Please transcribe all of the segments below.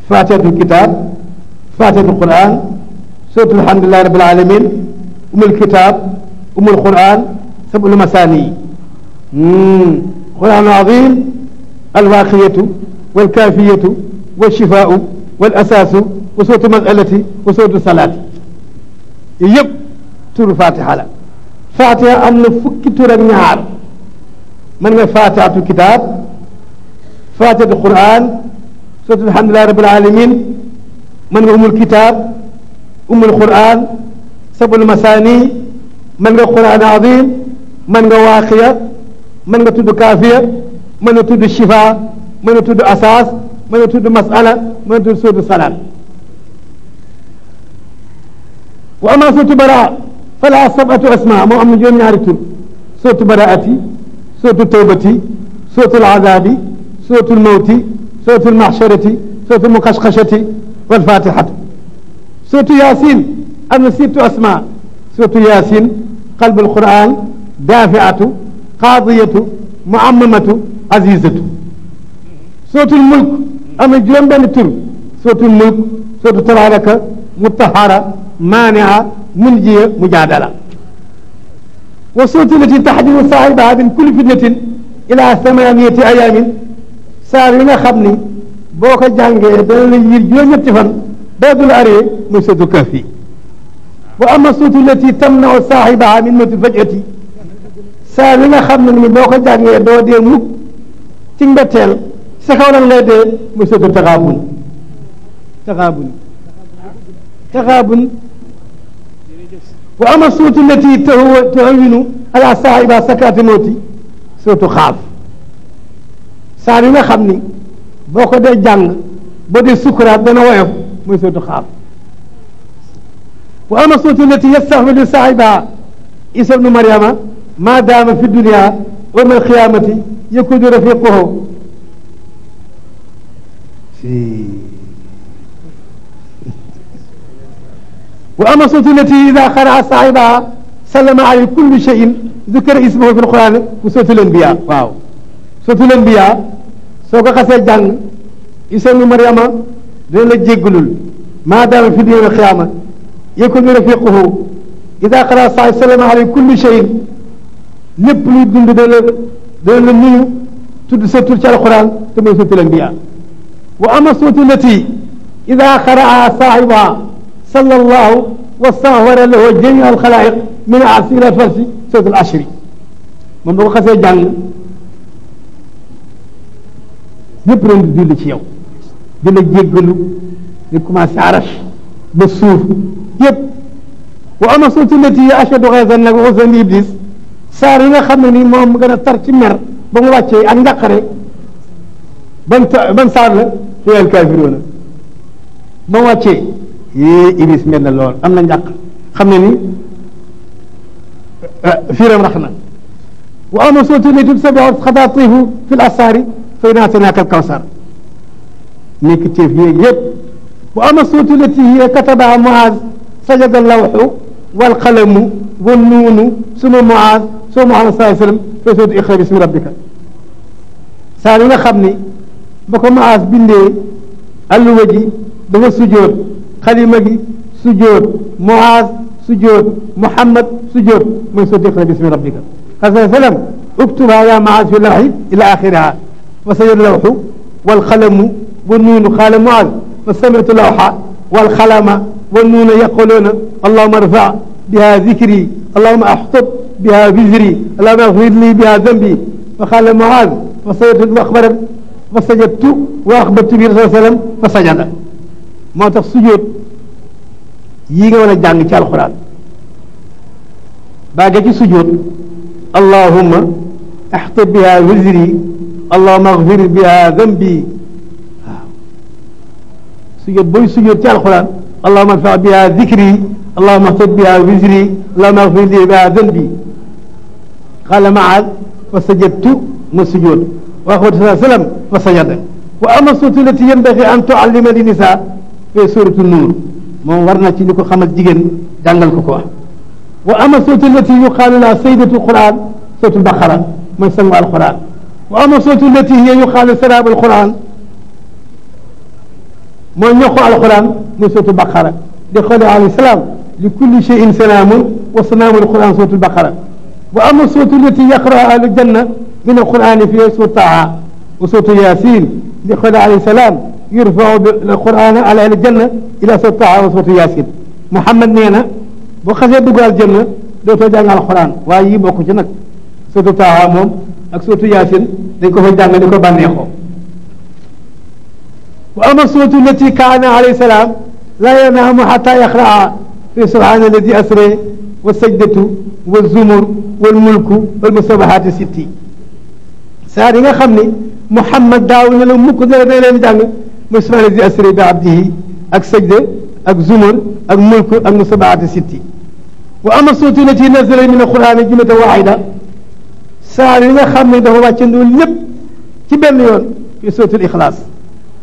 fatihatul kitab fatihatul quran suratul alhamdulillahi rabbil alamin umul kitab umul quran sab'ul masani quran azim alwaqiyatu walkafiyatu walshifau walasaasu wa suratu masalati wa suratu salaati yëpp turu fatiha la fatiha am na fukki tur ak ñaar mën nga fatihatu kitab fatihatu quran suratu alhamdulillahi rabbil alamin mën nga umul kitab umul quran sabul masani mën nga quran azim mën nga waaqiya mën nga tudd kaafiya mën nga tudd shifa mën nga tudd asaas mën nga tudd masala mën nga tudd suratu salaat wa ama suratu baraa fala sabatu asma moo am na juróom-ñaari tur suratu baraati suratu tawbati suratu alazaabi suratu almawti suratu almahsharati suratu almuqashqashati walfatihatu suratu yaasin am na sittu asma suratu yaasin qalbu alquran daafiatu qaadiyatu muammamatu azizatu suratul mulk am na juróom benn tur suratul mulk suratu tabaraka mutahara maania munjiya mujaadala wa suratu lati taxdiru saahibaha min kulli fitnatin ila samaniyati ayamin saar yi nga xam ni boo ko jàngee dana la yir juróom-ñetti fan doo dul aree muy suratu kahfi wa ama suratu lati tamnau saahibaha min mawti fajati saar yi nga xam ne ni boo ko jàngee doo dee mukk ci mbetteel sa kaw lan lay dee muy suratu taxaabun taxaabun wa ama suratu lati tahawinu ala saahiba sakati mawti suratu xaaf saar yi nga xam ni boo ko dee jàng boo dee sukuraat dana woyof muy suratu xaaf wa ama suratu lati yastaxfiru saahiba isa bnu mariama ma daama fi dunia wa yawma alqiyamati yakunu rafiquhu wa ama suratu lati ida qaraa saahibaha sallama alayhi kullu cheyin dukira ismuhu fi lquran bu suratul anbiya waaw suratul anbiya soo ko xasee jàng isa bnu mariama dina la jéggalul ma daama fi dunia wal qiyama yakunu rafiquhu ida qaraa saahibaha sallama alayhi kullu cheyin lépp luy dund dana la nuyu tudd sa tur ci alquran te mooy suratul anbiya wa ama suratu lati ida qaraa saahibaha sallallahu wa stahwara lahu jamii alxalaayiq min arsi ila farsi suratul ashri moom boo ko xasee jàng ñëpp ren di julli ci yow di la jéggalu di commencé arash ba suuf yëpp wa ama suratu lati ashadu xaysan nag wa xusani iblis saar yi nga xam ne ni moom gën a tar ci mer ba mu wàccee ak njàqare ban saar la fiyal kaafiruuna ba mu wàccee iblis mel na lool am na njàq xam ne ni fiiram rax na wa ama suratu lati tusabbihu xataatifu fi l asaari fa inna a'taynaaka al kawsar nekk téef yéeg yëpp wa ama suratu lati hiya katabaha Muaaz sajada lawxu wal qalamu wan nuunu suma Muaaz soo Muhammad sallallahu alayhi wa sallam fa suratu iqra bismi rabbika saa yi nga xam ni ba ko Muaaz bindee alluwa ji dafa sujjóot xalima gi sujjóot Muaaz sujjóot Muhammad sujjóot mooy suratu iqra bismi rabbika sallallahu alayhi wa sallam uktubha ya Muaaz fi lawhi ila axiriha wa sajada lawxu wal qalamu wan nuunu qaala Muaaz fa sami'tu lawxa wal qalama wan nuuna yaquluuna allahumma irfa biha dikri allahumma axtub biha wizri allahumma axfir li biha dambi fa qaala Muaaz fa sajadtu axbarat fa sajadtu wa axbartu bi rasul sallam fa sajada moo tax sujjóot yii nga mën a jàng ci alxuraan baa nga ci sujjóot allahumma axtub biha wizri allahumma axfir biha dambi waaw sujjóot booy sujjóot ci alxuraan allahumma irfa biha dikri allahumma axtub biha wizri allahumma axfir li biha dambi qaala Muaaz fa sajadtu ma sujjóot wa axbartu sallallahu alayhi wa sallam fa sajada wa ama suratu lati yanbaghi an tuallima li nisa fi suratu nuur moom war na ci ñu ko xamal jigéen jàngal ko ko wax wa ama suratu lati yuqaalu la sayyidatu quran suratu baqara mooy sangu alquran wa ama suratu lati hiya yuqaalu sarab alquran mooy ñoqu alquran muy sootu baqara di xoole alayhi salaam li kulli cheyin salaamun wa salaamu alquran sootu baqara wa ama sootu lati yaqra ahlu janna min alqurani fi sootu taha wa sootu yasin di xoole alayhi salaam yurfau alquran ala ahli janna ila sootu taha wa sootu yasin Muhammad nee na boo xasee dugg aljanna dootoo jàng alquran waaye yi bokk ci nag sootu taha moom ak sootu yasin dañ ko fa jàng di ko bànneexoo wa ama sootu lati kaana alayhi salaam laa yanaamu xata yaqraa fi subhaana alladi asra wa sajdatu wa zumur wal mulku wal musabahaati sitti saar yi nga xam ni Muhammad daaw ne la mukk dara day leen jàng muy subhaana alladi asra bi abdihi ak sajda ak zumur ak mulku ak musabahaati sitti wa ama sootu lati nazala min alquraan jumlatan waahida saar yi nga xam ne dafa wàccandoo lépp ci benn yoon fi sootul ixlaas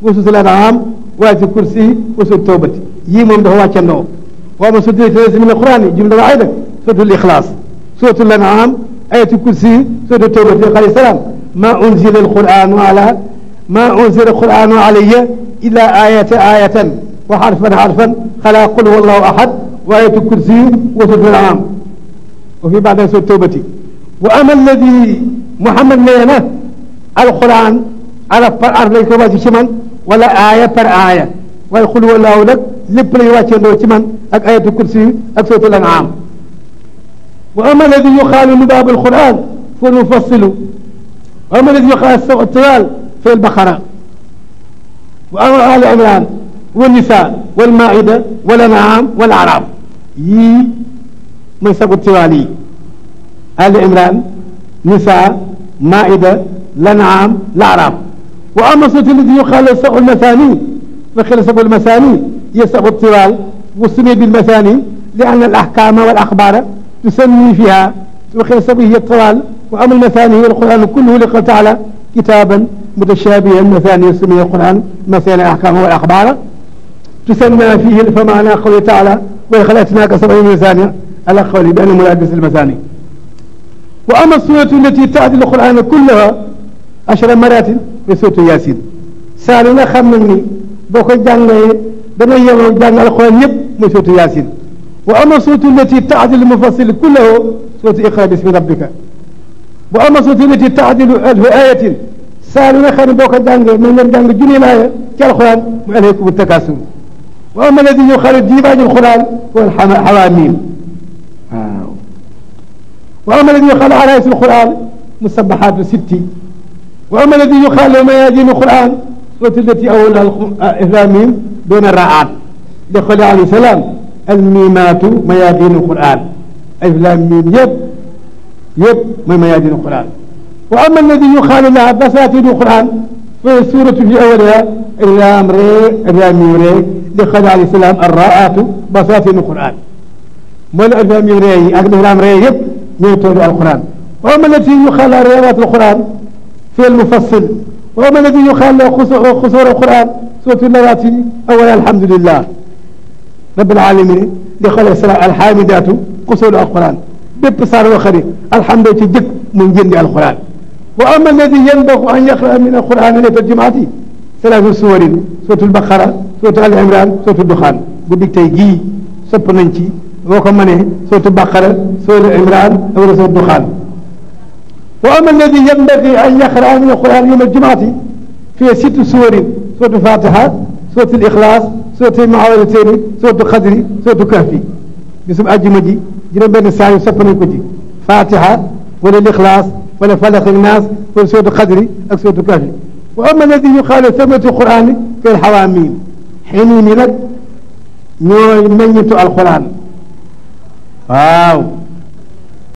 wa sootul an'aam wa ayatul kursi wa sootul tawbati yii moom dafa wàccandoo wa ama sootul lati min alquraan jumlatan waahida sootul ixlaas sootul an'aam ayatul kursi sootul tawbati alayhi salaam ma unzila alqur'aanu ala ma unzila alqur'aanu alayya illa ayatan wa harfan xalaa qul huwallahu ahad wa ayatul kursi wa sootul an'aam wa fi ba'da sootul tawbati wa ama alladi Muhammad nee na alquran araf par araf lañ ko wàcc ci man wala aaya par aaya waaye xul walaahu nag lépp lañ wàccandoo ci man ak ayatu kursi ak suratul an'am wa ama alladi yuqaalu lubaab alquran fa nufassilu wa ama alladi yuqaalu sawu tiwal fi albaqara wa ama ali imran wa nisa wal maida wal an'am wal araf yii mooy sagu tiwal yi Ali Imran Nisa Maida Lan'am La'raf wa ama sootu lati yuqaalu sab'u al-mathani fa qila sab'u al-mathani hiya sab'u at-tiwal wa summiya bil-mathani li'anna al-ahkama wal-akhbara tusammi fiha wa qila sab'u hiya at-tiwal wa ama al-mathani hiya al-Qur'an kulluhu li qawlihi ta'ala kitaban mutashabihan mathani summiya al-Qur'an mathani al-ahkama wal-akhbara tusamma fihi fa-ma'na qawlihi ta'ala wa laqad ataynaaka sab'an mathani ala qawli bi anna muraad al-mathani wa ama suuratu allati ta'dilu al-Qur'aana kullaha 10 maraatin mooy suuratu Yaasin saa yi nga xam ne ni boo ko jàngee dana yemoo jàng alxuraan yëpp mooy suuratu Yaasin wa ama suuratu allati ta'dilu al-mufassal kullahu suuratu Iqra bismi rabbika wa ama suuratu allati ta'dilu alfa aayatin saa yi nga xam ne boo ko jàngee mën ngeen jàng junni aaya ci alxuraan mu alhaakumu takaasur wa ama alladi yuqaalu diiwaanu al-Qur'aan wal hawaamiim waaw wa ama alladi yuqaalu araa'is al-Qur'aan musabbahaatu sitti wa ama alladi yuqaalu mayaadiinu al-Qur'aan suuratu allati awwaluhaa alif laam miim duuna raa'aat li qawlihi alayhi salaam al-miimaatu mayaadiinu al-Qur'aan alif laam miim yëpp mooy mayaadiinu al-Qur'aan wa ama alladi yuqaalu lahaa basaatiinu al-Qur'aan fa hiya suuratu fi awwalihaa alif laam miim li qawlihi alayhi salaam ar-raa'aatu basaatiinu al-Qur'aan mooy alif laam miim yi ak alif laam yëpp ñooy toolu alquran wa ama allati yuqaalu riwaayat alquran fi almufassil wa ama allati yuqaalu xusuur alquran suuratu nawaati awwal alhamdulillah rabbil alamin di xoolee sala alxamidaatu xusuur alquran bépp saar woo xam ne alhamdu ci jëkk mu njëndi alquran wa ama alladi yanbaghi an yaqra min alquran laylat aljumaati salaatu suwarin suuratu albaqara suuratu ali imran suuratu duxaan guddi tey gii sopp nañ ci boo ko mënee suuratu baqara suuratu imran wala suuratu duxaan wa ama alladi yanbaghi an yaqra min alquran yawma aljumaati fi 6 suwarin suuratu fatiha suuratu ixlaas suuratu muawwidatayn suuratu qadri suuratu kahfi bisub àjjuma ji juróom-benn saa yu sopp nañ ko ci fatiha wala ixlaas wala falaq ak naas wala suuratu qadri ak suuratu kahfi wa ama alladi yuqaalu thamratu alquran fi alxawaamiim xiniin yi nag ñooy meññitu alquran waaw